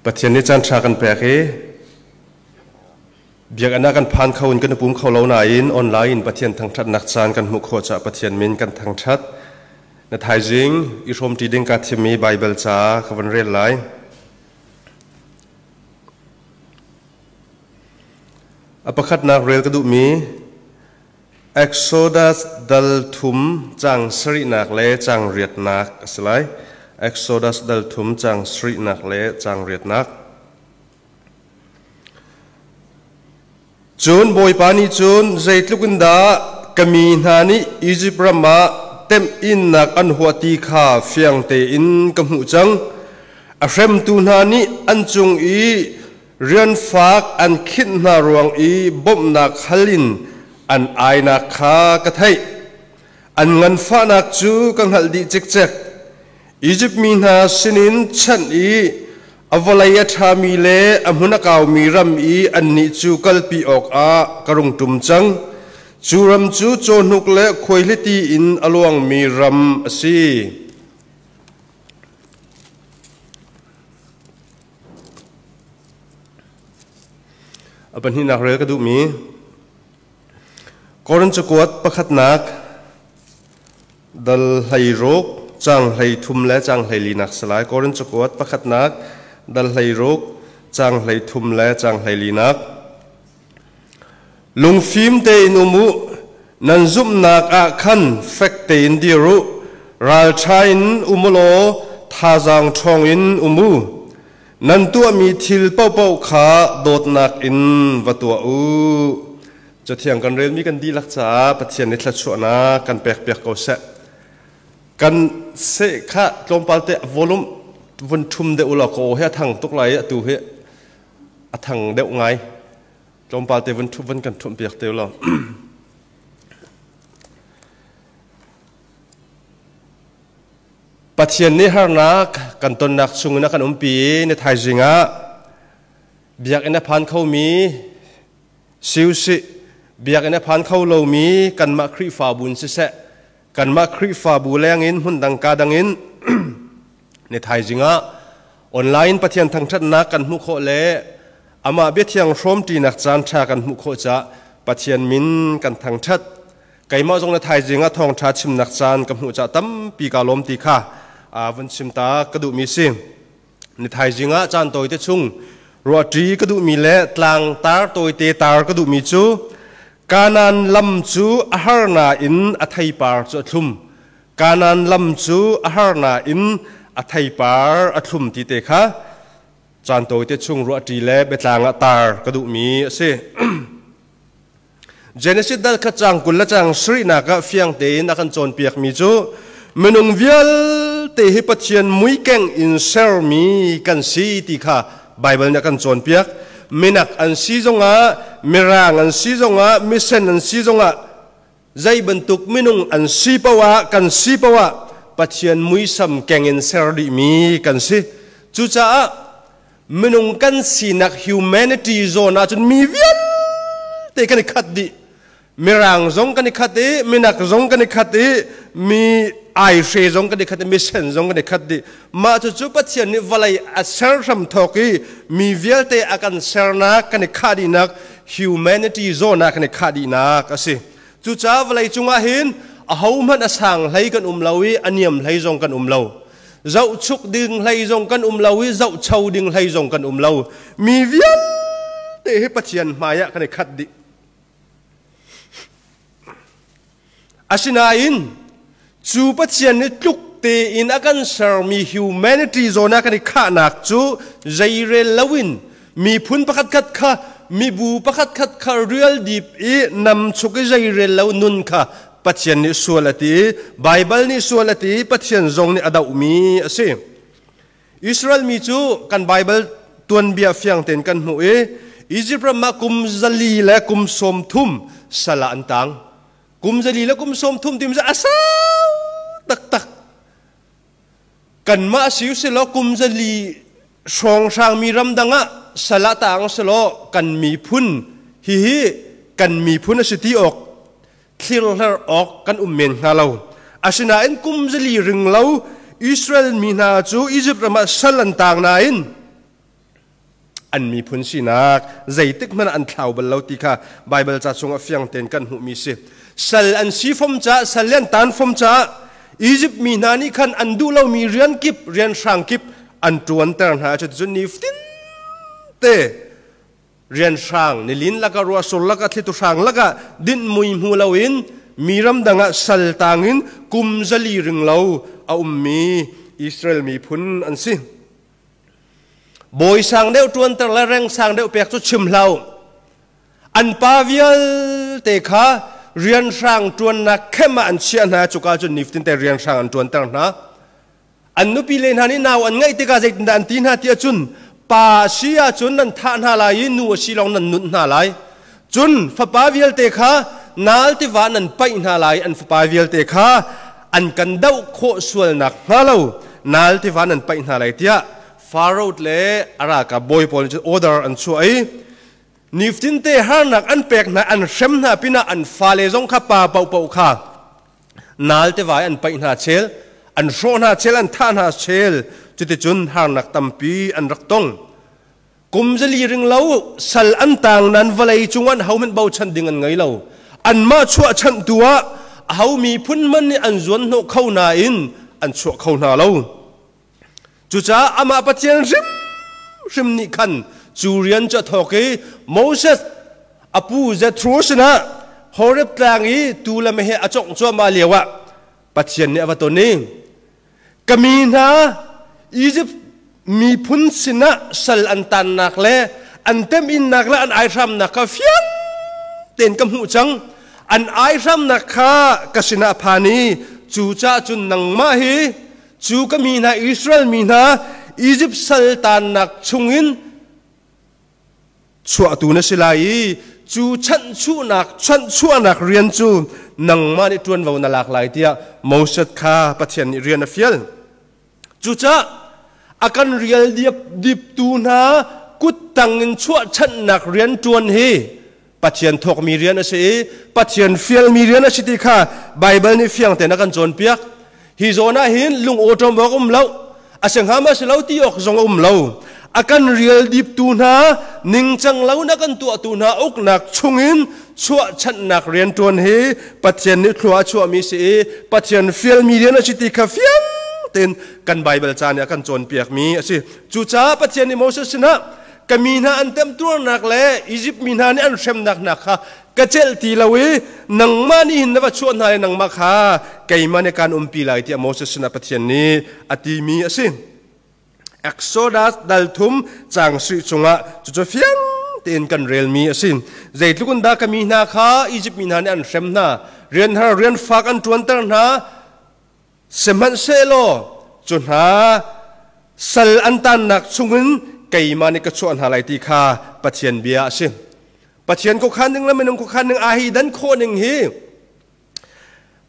Pathian nih caan ṭha kan pek i biakinn ah kan phan kho in kan i pum kho lo nain online in Pathian thangṭhatnak caan kan hmuh khawh caah Pathian min kan thangṭhat. Na thaizing i hrawmṭi ding kaa thimmi Baibal ca ka van rel lai. A pakhatnak rel ka duhmi Exodus dal thum cang sarihnak le cang riatnak a si lai. Exodus dal thum cang sarihnak le cang riatnak. Cun Bawipa nih cun zeitluk in dah ka mi hna nih Izipt ram ah temhinnak an huah ti kha fiang tein ka hmuh cang. A hremtu hna nih an cung i rian fak an khinh hna ruang i bawmhnak hal in an ainak kha ka theih. An nganfahnak cu ka hngalh dih cikcek. Izipt mi hna sinin chanh i a vawlei a ṭhami le a hmun a kaumi ram i annih cu kalpi awkah ka rung ṭum cang. Cu ram cu cawhnuk le khuaihliti in a luangmi ram a si. A pahnihnak rel ka duhmi Korin cakuat pakhatnak dal 16 cang 33 le cang 14nak si lai. Korin cakuat pakhatnak dal 16 cang 33 le cang 14nak. Lungfim tein um u, nan zumhnak ah khan fek tein dir u, ralṭha in um u law thazaang ṭhawng in um u. Nan tuahmi thil paohpaoh kha dawtnak in va tuah u. Cathiang kan relmi kan dihlak caah Pathian nih thluachuahnak kan pekpiak ko seh. Kan seh kha tlawmpal te volume vun ṭhum deuh u law ka aw hi a thang tuk lai i atu hi a thang deuh ngai. Tlawmpal te vun ṭhup vun kan ṭhumh piak te u law. Pathian nih harnak kan tonnak chungin a kan umpi i ni thaizing ah biakinn a phan khomi si usih, biakinn a phan kho lomi kanmah Khrihfabu in siseh, kanmah Khrihfabu lengin hmundang ka dangin ni thaizing ah online Pathian thangṭhatnak kan hmuh khawh le amah biathiang hrawmṭinak caan ṭha kan hmuh khawh caah Pathian min kan thangṭhat. Keimah zong na thaizing ah thawngṭha chimnak caan ka hmuh caah tampi kaa lawm ti kha vun chim ta ka duhmi si. Ni thaizing ah caan tawite chung ruahṭi ka duhmi le tlang tar tawite tar ka duhmi cu Kanaan lam cu a har nain a theipar cu a thlum. Kanaan lam cu a har nain a theipar a thlum ti te kha caan tawite chung ruahṭi le biatlang ah tar ka duhmi a si. Genesis dal khat caang 20 le caang sarihnak ah fiang tein a kan cawnpiakmi cu minung vialte hi Pathian muikeng in sermi kan si ti kha Baibal nih a kan cawnpiak. Minak an si zongah, Mirang an si zongah, misen an si zongah, zei bantuk minung an si poah kan si poah Pathian muisam keng in ser dihmi kan si. Cucaah minung kan sinak humanity zawn ahcun mi vialte kan i khat dih. Mirang zong kan i khat i, minak zong kan i khat i, mi aihre zong kan i khat i, misen zong kan i khat dih. Mah cucu Pathian nih vawlei a ser hram thawk i mi vialte a kan sernak kan i khah dihnak humanity zawn ah kan i khah dihnak a si. Cucaah vawlei cungah hin ahohmanh a sang hlei kan um lo i a niam hlei zong kan um lo. Zohchuk ding hlei zong kan um lo i zohcho ding hlei zong kan um lo. Mi vialte hi Pathian hmai ah kan i khat dih. Asinain cu Pathian nih tluk tein a kan sermi humanity zawn ah kan i khahnak cu zeirel loin miphun pakhatkhat kha mibu pakhatkhat kha rial dip i namchuk i zeirel lo nun kha Pathian nih sual a ti, Baibal nih sual a ti, Pathian zong nih a dohmi a si. Israel mi cu kan Baibal tuanbia fiang tein kan hmuh i Egypt ram ah kum 400 le kum 30 sal ah an tang. Kum 400 le kum 30 timi cu a sau taktak. Kanmah si usilaw kum 400 hrawnghrang mi ramdang ah sal ah taang selaw kan miphun hihi kan miphun a si ti awk thlirhler awk kan um men hnga lo. Asinain kum 400 ring lo Israel mi hna cu Egypt ram ah sal an taang nain An miphun sinak zeitik hmanh ah an thlau bal lo ti kha Baibal ca chungah fiang tein kan hmuhmi si. Sal an si fom caah, sal le an taan fom caah Izipt mi hna nih khan an duh lomi rian kip, rian hrang kip an ṭuanter hna. Cuticun nifatin te rian hrang, nilin lakah ruahsur lakah thlitu hrang lakah dinh mui hmu loin mi ramdang ah sal tangin kum 400 ring lo a ummi Israel miphun an si. Bawi sang deuh ṭuanter le reng sang deuh pek cu chim hlah u. An pa vialte kha rianhrang ṭuannak khem ah an chiah hna, cuka cun nifatinte rianhrang an ṭuanter hna. An nupile hna nih nau an ngeih tikah zeitindah an ti hna ti ahcun, pa a si ahcun nan thah hna lai i nu a si lawng nan nunh hna lai. Cun fapa vialte kha nal tiva nan paih hna lai, an fapa vialte kha an kan doh khawh sualnak hnga lo nal tiva nan paih hna lai tiah Faro le a ralkap bawi pawl nih cun order an chuah i nifatinte harnak an pek hna, an hrem hna pinah an fale zong kha pa paohpaoh kha nal tiva i an paih hna chel, an hrawh hna chel, an thah hna chel. Cuticun harnak tampi an rak tong. Kum 400 ring lo sal an tang nan vawlei cung an hohmanh bochan ding an ngei lo. Anmah chuahchanhtu ah aho miphun hmanh nih an zuan hnawh kho nain an chuah kho hna lo. Cucaah amah Pathian hrimhrim nih khan cu rian cu a thawk i Moses a pu Jethro sinah Horeb tlang i tuu le meheh a cawngh cuahmah lioah Pathian nih a va ton i, Ka mi hna Izipt miphun sinah sal an tannak le an temhinnak le an aihramnak kha fiang tein ka hmuh cang. An aihramnak kha ka sinah a phan i cucaah cun nangmah hi cu ka mi hna Israel mi hna Izipt sal tannak chungin chuahtu na si lai i cu chanhchuhnak chanhchuahnak rian cu nangmah nih ṭuanvo na lak lai tiah Moses kha Pathian nih rian a fial. Cucaah a kan rial diptu hna kuttang in chuahchanhnak rian ṭuan hi Pathian thawkmi rian a si i Pathian fialmi rian a si ti kha Baibal nih fiang tein a kan cawnpiak. Hi zawn ah hin lung awṭawm awk um lo, a si hnga ma si lo ti awk zong a um lo. A kan rial diptu hna, ningcang lo na kan tuahtu hna uknak chungin chuahchanhnak rianṭuan hi Pathian nih thlua a chuahmi si i Pathian fialmi rian a si ti kha fiang tein kan Baibal ca nih a kan cawnpiakmi a si. Cucaah Pathian nih Moses sinah ka mi hna an temtuarnak le Izipt mi hna nih an hremnak hna kha ka celh ti lo i nangmah nih hin na va chuah hna i nangmah kha keimah nih kaan umpi lai tiah Moses sinah Pathian nih a timi a si. Exodus dal thum caang sui chungah cucu fiang tein kan relmi a si. Zeitluk in dah ka mi hna kha Izipt mi hna nih an hrem hna, rian har rian fak an ṭuanter hna, Sihmanhsehlaw cu hna sal an tannak chungin keimah nih ka chuah hna lai ti kha Pathian bia a si. Pathian khuakhan ning le minung khuakhan ning aa hi dan khawh ning hi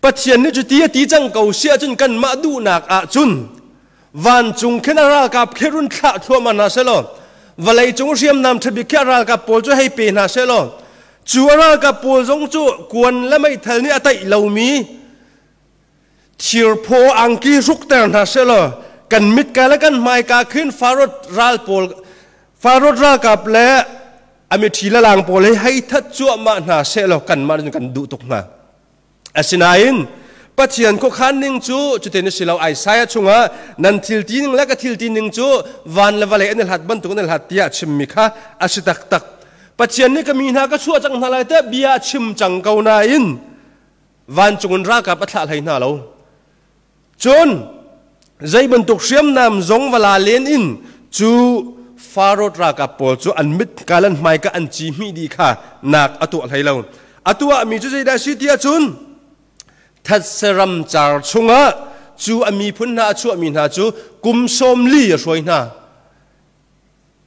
Pathian nih cuti a ti cang ko si ahcun kanmah duhnak ahcun vancung khin a ralkap khi run thlah thluahmah hna selaw vawlei cung hriamnam ṭhabik khi a ralkap pawl cu hei pe hna selaw cu a ralkap pawl zong cu kuan le meithal nih a taih lomi Thirphaw angki hrukter hna sehlaw kan mitka le kan hmaika khin Farod ral pawl Farod ralkap le a miṭhi le lang pawl hi hei that cuahmah hna sehlaw kanmah cun kan duh tuk hna. Asinain Pathian khuakhan ning cu cutin a si lo. Isaiah chungah nan thil ti ning le ka thil ti ning cu van le vawlei an i hlat bantuk an i hlat tiah a chimmi kha a si taktak. Pathian nih ka mi hna ka chuah cang hna lai tiah bia a chim cang ko nain vancung in ralkap a thlah hlei hna lo. Cun zei bantuk hriamnam zong va la len in cu Farod ralkap pawl cu an mit ka lan hmai ka an ci hmih dih kha nak a tuah hlei lo. A tuahmi cu zeidah a si ti ahcun thetse ram car chungah cu a miphun hna a chuahmi hna cu kum 40 a hruai hna.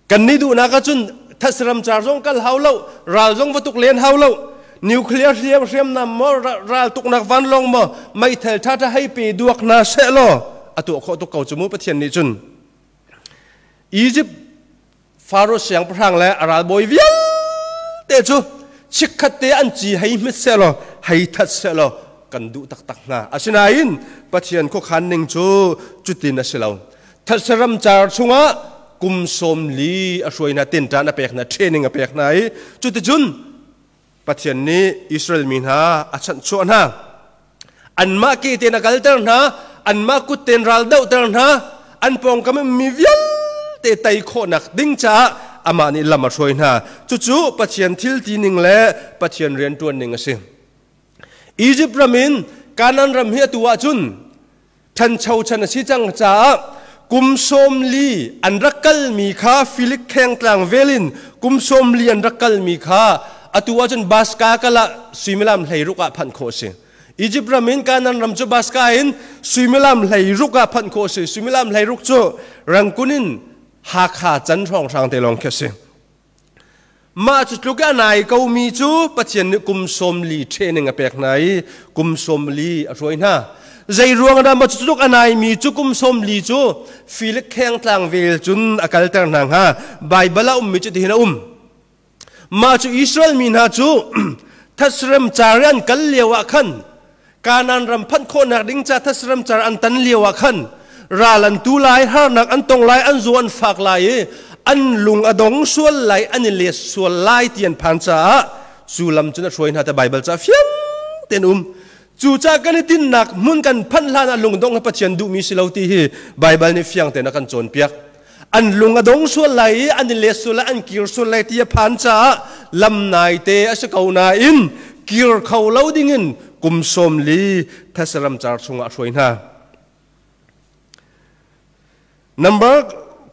Kan nih duhnak ahcun thatsaram car zong kal hau lo, ral zong va tuk len hau lo, nuclear hriam hriamnam maw, ral tuknak vanlawng maw, meithal ṭhaṭha hei pe duak hna seh law a tuah khawh tuk ko cu mu Pathian nih cun. Egypt Faro siangpahrang le a ralbawi vialte cu chikkhat te an ci hei hmit seh law hei that seh law kan duh taktak hna. Asinain Pathian khuakhan ning cu cutin a si lo. Thatsaram car chungah kum 40 a hruai hna, tinṭan a pek hna, training a pek hna i cuticun Pathian nih Israel mi hna a chanhchuah hna. Anmah ke tein a kalter hna, anmah kut tein ral dohter hna, an pawngkam mi vialte tei khawhnak ding caah amah nih lam a hruai hna. Cucu Pathian thil ti ning le Pathian rianṭuan ning a si. Egypt ram in Kanaan ram hi atu ahcun ṭhancho chan a si cang caah kum 40 an rak kalmi kha Filik khengtlang vel in kum 40 an rak kalmi kha atu ahcun Baska kal ah suimilam 16 ah phanh khawh a si. Egypt ram in Kanaan ram cu Baska in suimilam 16 ah phanh khawh a si. Suimilam 16 cu Rangkun in Hakha can hrawnghrang te lawng khi a si. Mah cu tluk a nai komi cu Pathian nih kum 40 training a pek hna i kum 40 a hruai hna. Zei ruang dah mah cu tluk a naimi cu kum 40 cu Filik khengtlang vel cun a kalter hna hnga? Baibal ah ummi cu tihin a um. Mah cu Israel mi hna cu thasrem car i an kal lio ah khan Kanaan ram phanh khawhnak ding ca thasram car an tan lio ah khan ral an tu lai, harnak an tong lai, an zu an fak lai i an lung a dong sual lai, an i let sual lai ti an phan caah cu lam cun a hruai hna te Baibal ca fiang tein um. Cu ca kan i tinnak hmun kan phanh hlan ah lungdong hi Pathian duhmi si lo ti hi Baibal nih fiang tein a kan cawnpiak. An lung a dong sual lai i an i let sual lai, an kir sual lai ti a phan caah lam naite a si ko nain kir kho lo dingin kum 40 these ram car chungah a hruai hna. Number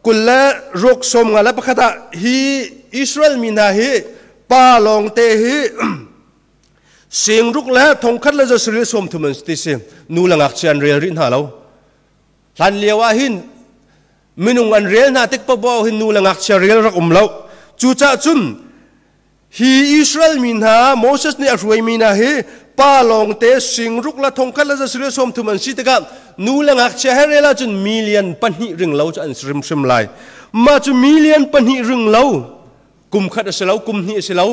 26 21 ah hi Israel mi hna hi pa lawngte hi 630 an ti si, nu le ngakchia an rel rih hna lo. Hlan lio ah hin minung an rel hna tik paoh hin nu le ngakchia rel rak um lo. Cucaah cun hi Israel mi hna Moses nih a hruaimi hna hi pa lawngte 630 an si tikah nu le ngakchia he rel ahcun 2 million ring lo cu an si hrimhrim lai. Mah cu 2 million ring lo kum khat a si lo, kum hnih a si lo,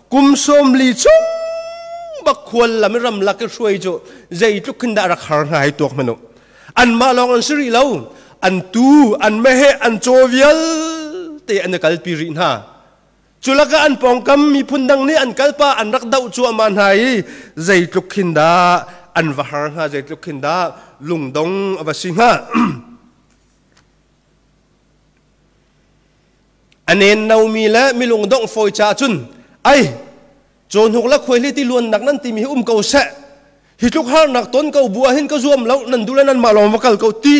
kum 40 chung bak khual lam i ramlak i hruai cu zeitluk khin dah rak har hna hei tuak hmanh u. Anmah lawng an si rih lo, an tuu, an meheh, an caw vialte an i kalpi rih hna. Cu lakah an pawngkam miphun dang nih an kalpa an rak doh cuahmah hna i zeitluk khin dah an va har hnga, zeitluk khin dah lungdong a va si hnga. A nen nomi le milung dongh fawi caah cun ai cawhnuk le khuaihli ti luannak nan timi hi um ko seh, hi tluk harnak ton ko bu ah hin ka zuam lo, nan duh le nanmah lawng va kal ko ti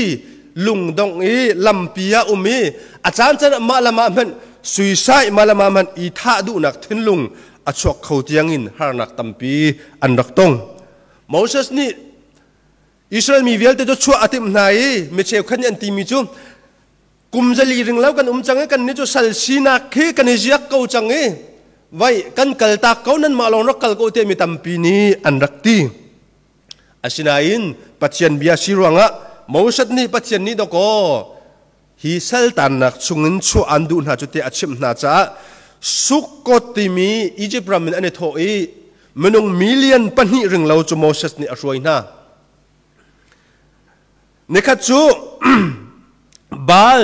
lungdongh i lampi ah um i a caan caan ah mah le mah hmanh suicide, mah le mah hmanh i thah duhnak thinlung a chuak kho tiang in harnak tampi an rak tong. Moses nih Israel mi vialte cu chuah a timh hna i mi cheukhat nih an timi cu kum 400 ring lo kan um cang i kan nih cu sal sinak khi kan i ziak ko cang i vai kan kal tak ko, nan mah lawng rak kal ko te mi tampi nih an rak ti. Asinain Pathian bia si ruangah Moses nih Pathian nih dawkaw hi saltannak chungin chuah an duh hna cu tiah a chimh hna caah Sukkot timi Egypt ram in an i thawh i minung 2 million ring lo cu Moses nih a hruai hna. Nikhat cu Baal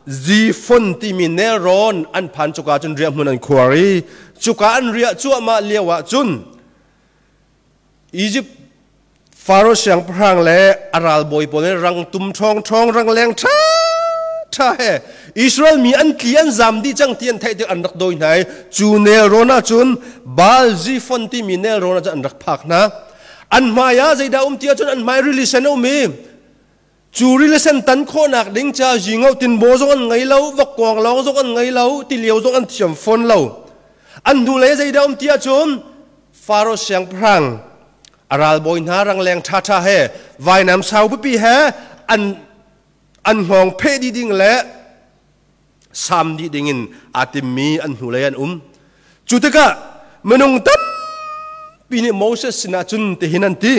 Zifon timi nelrawn an phan, cuka cun riahhmun an khuar i cuka an riah cuahmah lio ah cun Egypt Faro siangpahrang le a ralbawi pawl nih rangtum ṭhawng ṭhawng, rangleng ṭha ṭha he Israel mi an tli an zam dih cang ti an theih tik an rak dawi hna i cu nelrawn ah cun, Baal Zifon timi nelrawn ah cun an rak phak hna. An hmai ah zeidah um ti ahcun an hmai rili sen a um i cu rili sen tan khawhnak ding ca zingo tinbaw zong an ngei lo, vokkuang lawng zong an ngei lo, tilio zong an thiam fawn lo. An hnulei zeidah um ti ahcun Faro siangpahrang a ralbawi hna rangleng ṭhaṭha he vainam sau pipi he an an hngawng pheh dih ding le sam dih dingin aa timmi an hnulei an um. Cu tikah minung tampi nih Moses sinah cun tihin an ti: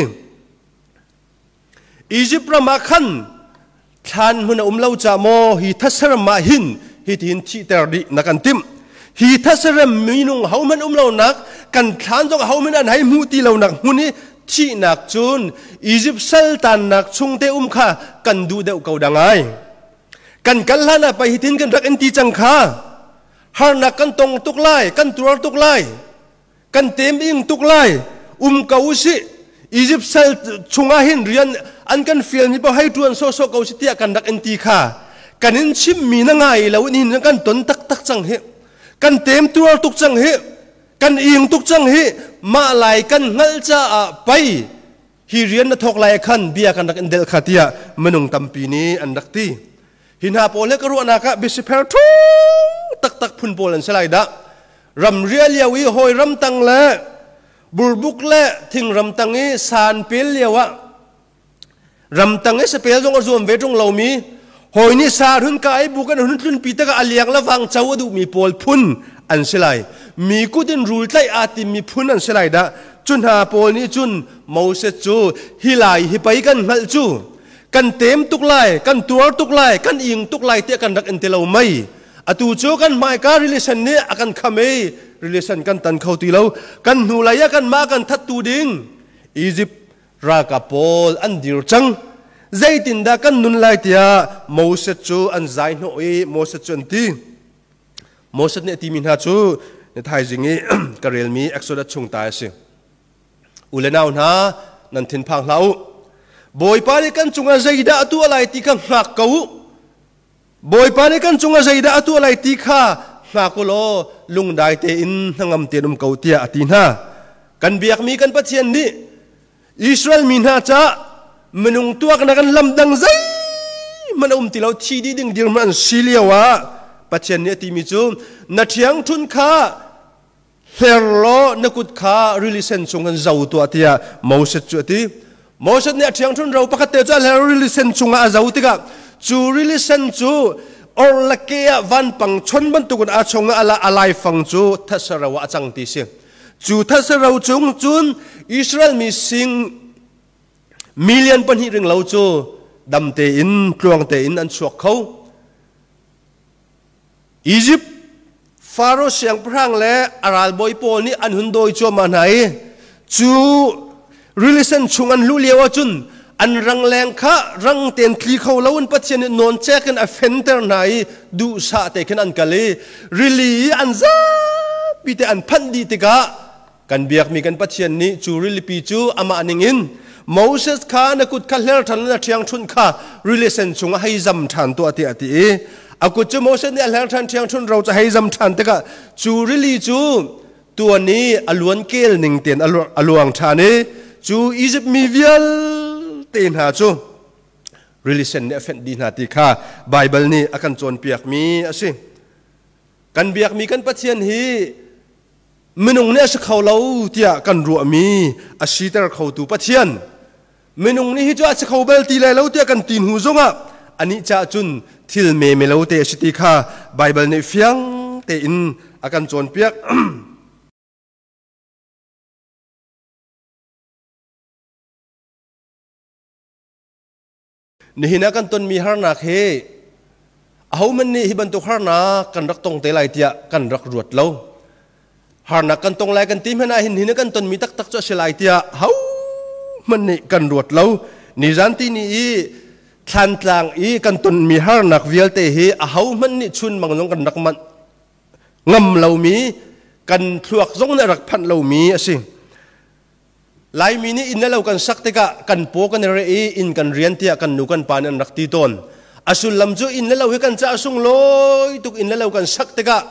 Egypt ram ah khan thlan hmun a um lo ca maw hi thatseram ah hin hi tihin thihter dih na kan timh? Hi thatseram minung hohmanh um lonak, kan thlan zong hohmanh an hei hmuh ti lonak hmun i thihnak cun Egypt saltannak chungte um kha kan duh deuh ko dangai. Kan kal hlan ah pei hitin kan rak in ti cang kha. Harnak kan tong tuk lai, kan tuar tuk lai, kan tem ing tuk lai. Um ko usih. Egypt sal chungah hin rian an kan fialmi paoh hei ṭuan sawhsawh ko si tiah kan rak in ti kha. Kan in chimmi na ngai lo in hin kan ton taktak cang hi. Kan tem tuar tuk cang hi. Kan ing tuk cang hi. Mah lai kan hngalh caah pei hi rian na thawk lai khan bia kan rak in delh kha tiah minung tampi nih an rak ti. Hi hna pawl he ka ruahnak ah biasipher thu taktak phun pawl an si lai dah. Ram ria lio i hawi ramtang le burbuk le thingram tang i san pel lio ah ramtang i sapel zong a zuam ve ṭung lomi hawi nih sa hun ka i bu kan hun tlunpi tikah a liang le vang co a duhmi pawl phun an si lai. Mi kut in rul tlaih aa timmi phun an si lai dah. Cu hna pawl nih cun Moses cu hi lai hi pei kan hngalh cu kan tem tuk lai, kan tuar tuk lai, kan ing tuk lai tiah kan rak in ti lo mei. Atu cu kan hmaika relation nih a kan kham i relation kan tan kho ti lo. Kan hnu lei ah kanmah kan thattu ding Egypt ralkap pawl an dir cang. Zeitindah kan nun lai tiah Moses cu an zai hnawh i Moses cu an ti. Moses nih a timi hna cu ni thaizing i ka relmi Exodus chung ta a si. U le nau hna, nan thinphang hlah u. Bawipa nih kan cungah zeidah a tuah lai ti kha hngak ko u. Bawipa nih kan cungah zeidah a tuah lai ti kha hngak u law lungdai tein hnangam tein um ko tiah a ti hna. Kan biakmi kan Pathian nih Israel mi hna caah minung tuaknak in lam dang zeihmanh a um ti lo, thi dih ding dirhmun an si lio ah Pathian nih a timi cu na ṭhiangṭhunh kha hler law na kut kha rili sen chung in zo tuah tiah Moses cu a ti. Moses nih a ṭhiangṭhunh ro pakhat te cu a hler rili sen chungah a zo tikah cu rili sen cu orla ke ah vanpang chon bantukin aa chong i a laifang cu thasaro ah a cang ti si. Cu thasaro chung cun Israel mi sing million pahnih ring lo cu dam tein tluang tein an chuak kho. Egypt Faro siangpahrang le a ralbawi pawl nih an hun dawi cuahmah hna i cu rili sen chung an luh lio ahcun an rangleng kha rang tein tli kho loin Pathian nih nawncek in a fenter hna i duhsah te khin an kal i rili i an zapi te an phanh dih tikah kan biakmi kan Pathian nih cu rilipi cu amah ningin Moses kha na kut kha hler ṭhan na ṭhiangṭhunh kha rili sen chungah hei zam ṭhan tuah tiah a ti i a kut cu Moses nih a hler ṭhan ṭhiangṭhunh ro cu hei zam ṭhan tikah cu rili cu tuan i a luan kel ning tein a luang ṭhan i cu Izipt mi vialte hna cu rili sen nih a fenh dih hna ti kha Baibal nih a kan cawnpiakmi a si. Kan biakmi kan Pathian hi minung nih a si kho lo tiah kan ruahmi a siter khotu Pathian. Minung nih hi cu a si kho bal ti lai lo tiah kan ti hnu zongah anih caah cun thil meme lo te a si ti kha Baibal nih fiang tein a kan cawnpiak. Nihin ah kan tonmi harnak hi ahohmanh nih hi bantuk harnak kan rak tong te lai tiah kan rak ruat lo. Harnak kan tong lai kan ti hmanh ah hin hin kan tonmi taktak cu a si lai tiah hohmanh nih kan ruat lo. Nizan ti ni i thlantlang i kan tonmi harnak vialte hi ahohmanh nih chun mang zong kan rak manh ngam lomi kan thluak zong nih a rak phanh lomi a si. Laimi nih inn le lo kan sak tikah kan paw kan i reh i inn kan rian tiah kan nu kan pa nih an rak ti tawn. A sullam cu inn le lo hi kan caah sunglawi tuk inn le lo kan sak tikah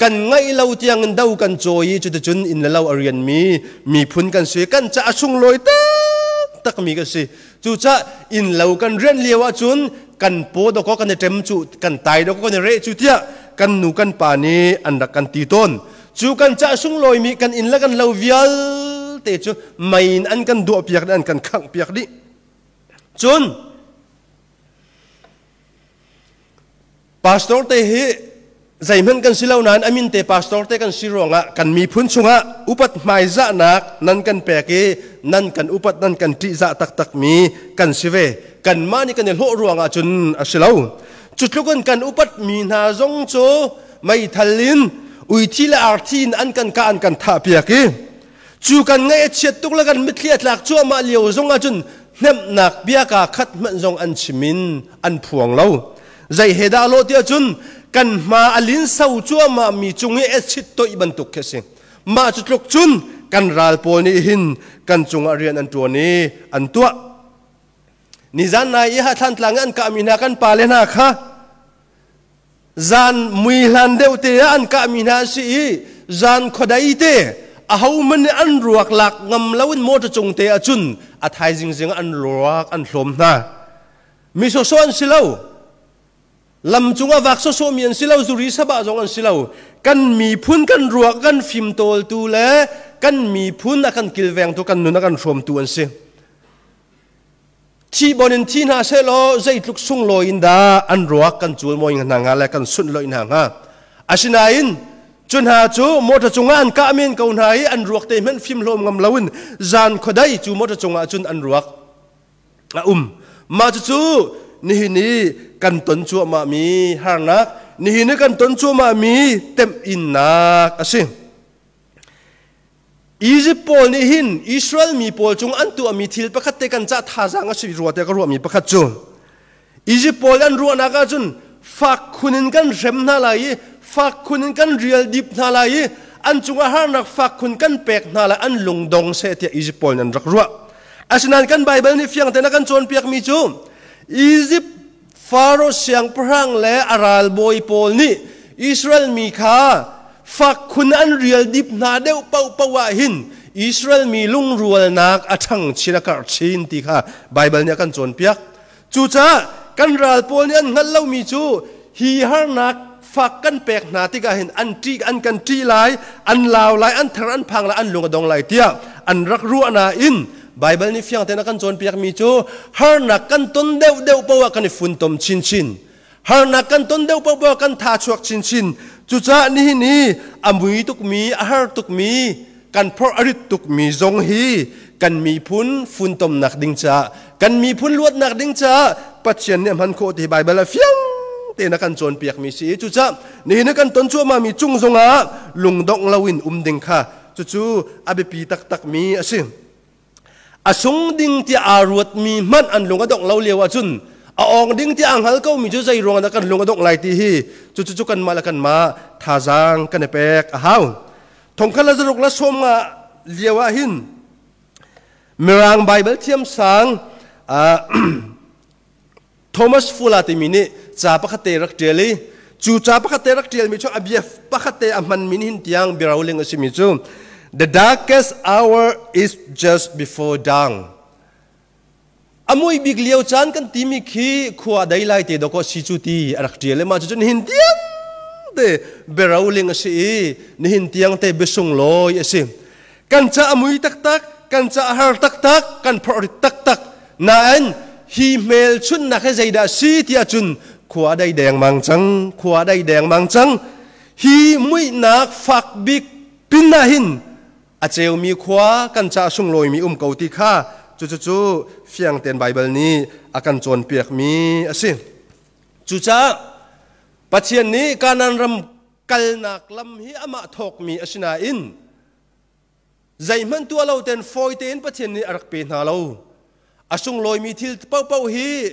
kan ngaih lo tiang in do kan cawi i cuticun inn le lo a rianmi miphun kan si. Kan caah sunglawi taktakmi kan si. Cucaah inn lo kan rian lio ahcun kan paw dawkaw kan i ṭem cu kan tai dawkaw kan i reh cu tiah kan nu kan pa nih an rak kan ti tawn. Cu kan cah sunglawimi kan inn le kan lo vialte cu mei in an kan duahpiak dih, an kan khanghpiak dih. Cun pastor te hi zeihmanh kan si lo nain a min te pastor te kan si ruangah kan miphun chungah upat hmaizahnak nan kan pek i nan kan upat nan kan ṭihzah taktakmi kan si ve. Kanmah nih kan i hlawh ruangah cun a si lo. Cu tluk in kan upatmi hna zong cu meithal in uithi le arthi in an kan kah an kan thah piak i cu kan ngaih a chiat tuk le kan mitthli a tlak cuahmah lio zong ahcun hnemhnak bia kaa khat hmanh zong an chim in an phuang lo. Zei he dah lawh tiah cun kan hma a lin so cuahmah mi cung i acid toih bantuk khi a si. Mah cu tluk cun kan ral pawl nih hin kan cungah rian an ṭuan i an tuah. Nizan nai i Thlantlang i an kahmi hna kan pale hna kha zan mui hlan deuh te ah an kahmi hna an si i zan khuadei te ahohmanh nih an ruak lak ngam loin motor cung te ah cun a thaizing zing an ruak an hlawm hna. Mi sawsawh an si lo. Lam cungah vak sawsawhmi an si lo, zuri sabah zong an si lo. Kan miphun kan ruak kan fimtawltu le kan miphun a kan kilvengtu kan nun a kan hrawmtu an si. Thi bon in thi hna sehlaw zeitluk sunglawi in dah an ruak kan cul mawi hna hnga le kan sunh loi hna hnga. Asinain cu hna cu motor cungah an kah men ko hna i an ruak te hmanh fimhlawm ngam loin zan khuadei cu motor cungah cun an ruak a um. Mah cucu nihin i kan ton cuahmahmi harnak, nihin i kan ton cuahmahmi temhinnak a si. Egypt pawl nih hin Israel mi pawl cung an tuahmi thil pakhat te kan cah thazaang a si rua tiah ka ruahmi pakhat cu Egypt pawl an ruahnak ahcun fak khun in kan hrem hna lai i fak khun in kan rial dip hna lai i an cungah harnak fak khun kan pek hna lai an lungdong seh tiah Egypt pawl nih an rak ruah. Asinain kan Baibal nih fiang tein a kan cawnpiakmi cu Egypt Faro siangpahrang le a ralbawi pawl nih Israel mi kha fak khun an rial dip hna deuh paohpaoh ah hin Israel mi lungrualnak a ṭhang chin a karh chin ti kha Baibal nih a kan cawnpiak. Cucaah kan ral pawl nih an hngalh lomi cu hi harnak fak kan pek hna tikah hin an ṭih an kan ṭih lai, an lau lai, an ther an phang lai, an lung a dong lai tiah an rak ruah nain Baibal nih fiang tein a kan cawnpiakmi cu harnak kan ton deuhdeuh paoh ah kan i funtom chinchin. Harnak kan ton deuh paoh kan tha chuak chinchin. Cucaah nihin i a mui tukmi, a har tukmi, kan phorh a rit tukmi zong hi kan miphun funtomnak ding caah, kan miphun luatnak ding caah Pathian nih a hman khawh ti Baibal ah fiang tein a kan cawnpiakmi si. Cucaah nihin i kan ton cuahmahmi cung zongah lungdongh loin um ding kha cucu a biapi taktakmi a si. A sung ding tiah aa ruatmi hmanh an lung a dongh lo lio ahcun a awng ding tiah aa hngal komi cu zei ruangah dah kan lung a dongh lai ti hi cucu cu kanmah le kanmah thazaang kan i pek a hau. Thongkhat le zaruk le sawm nga lio ah hin Mirang Baibal thiamsang Thomas Fuller timi nih ca pakhat te rak ṭial i cu ca pakhat te rak ṭialmi cu a bia pakhat te a hmanmi nihin tiang biaroling a simi cu The darkest hour is just before dawn. A mui bik lio caan kan timi khi khua dei lai te dawkaw si cu ti a rak ṭial i mah cucu nihin tiang te biaroling a si i nihin tiang te biasunglawi a si. Kan ca a mui taktak, kan ca a har taktak, kan phorh taktak. Nain hi hmelchunhnak hi zeidah si tiah cun khua dei dengmang cang, khua dei dengmang cang. Hi muihnak fak bik pin ah hin a ceumi khua kan ca sunglawimi um ko ti kha cucu fiang tein Baibal nih a kan cawnpiakmi a si. Cucaah Pathian nih Kanaan ram kalnak lam hi amah thawkmi a si nain zeihmanh tuah lo ten fawi tein Pathian nih a rak pe hna lo. A sunglawimi thil paohpaoh hi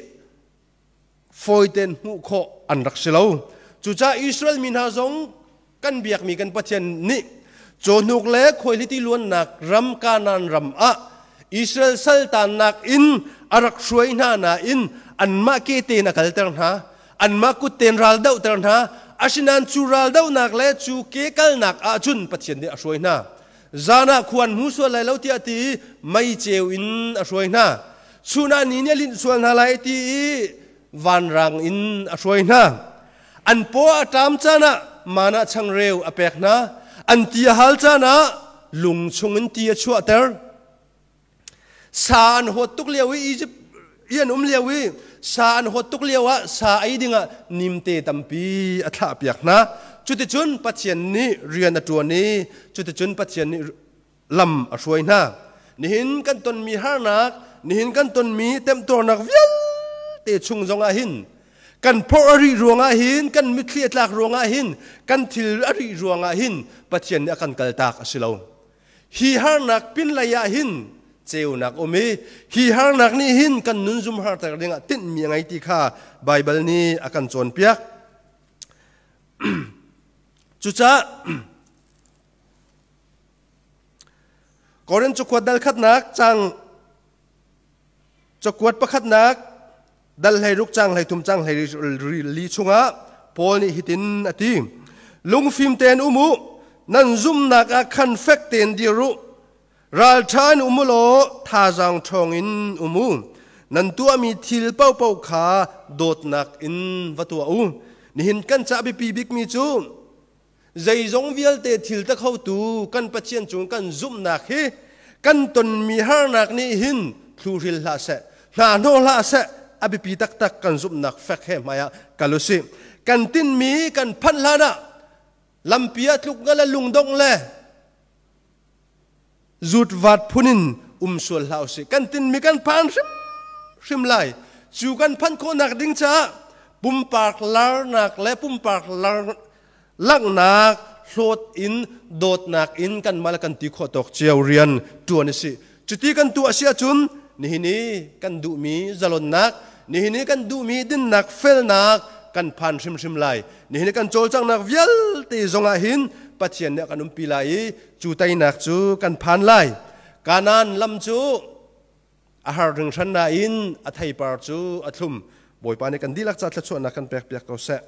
fawi tein hmuh khawh an rak si lo. Cucaah Israel mi hna zong kan biakmi kan Pathian nih cawhnuk le khuaihliti luannak ram Kanaan ram ah Israel saltannak in a rak hruai hna nain anmah ke tein a kalter hna. Anmah kut tein ral dohter hna. Asinain cu ral dohnak le cu ke kalnak ahcun Pathian nih a hruai hna. Zan ah khua an hmu sual lai lo tiah ti i mei ceu in a hruai hna. Chun ah ni nih a linh sual hna lai ti i vanrang in a hruai hna. An paw a ṭam caan ah mana changreu a pek hna. An ti a hal caan ah lung chungin ti a chuahter. Sa an hawt tuk lio i Egypt i an um lio i sa an hawt tuk lio ah sa ei dingah nimte tampi a thlahpiak hna. Cuticun Pathian nih rian a ṭuan i cuticun Pathian nih lam a hruai hna. Nihin kan tonmi harnak, nihin kan tonmi temtuarnak vialte chung zongah hin kan phorh a rih ruangah hin, kan mitthli a tlak ruangah hin, kan thil a rih ruangah hin Pathian nih a kan kaltak a si lo. Hi harnak pinlei ah hin ceunak um i hi harnak nih hin kan nun zum harter dingah tinhmi a ngei ti kha Baibal nih a kan cawnpiak. Cucaah Korin cakuat dal khatnak cang cakuat pakhatnak dal 16 cang 13 cang 14 chungah Paul nih hitin a ti: Lungfim tein um u, nan zumhnak ah khan fek tein dir u, ralṭha in um u law thazaang ṭhawng in um u. Nan tuahmi thil paohpaoh kha dawtnak in va tuah u. Nihin kan ca biapi bikmi cu zeizong vialte thil ta khotu kan Pathian cung kan zumhnak hi kan tonmi harnak nih hin thluhril hlah seh, hna hnawh hlah seh. A biapi taktak kan zumhnak fek he hmai ah kal usih. Kan tinmi kan phanh hlan ah lampi ah tluk nga le lungdongh le zutvat phun in um sual hlah usih. Kan tinmi kan phan hrimhrim lai. Cu kan phanh khawhnak ding caah pumpak larnak le pumpak lar langhnak hlawt in dawtnak in kan mal kan ti khawh tawk cio rian tuan a si. Cuti kan tuah si ahcun nihin i kan duhmi zalonnak, nihin i kan duhmi dinnak, felnak kan phan hrimhrim lai. Nihin i kan cawlcanghnak vialte zongah hin Pathian nih a kan umpi lai i cu teinak cu kan phan lai. Kanaan lam cu a har hringhran nain a theipar cu a thlum. Bawipa nih kan dihlak ca thluachuahnak kan pek piak ko seh.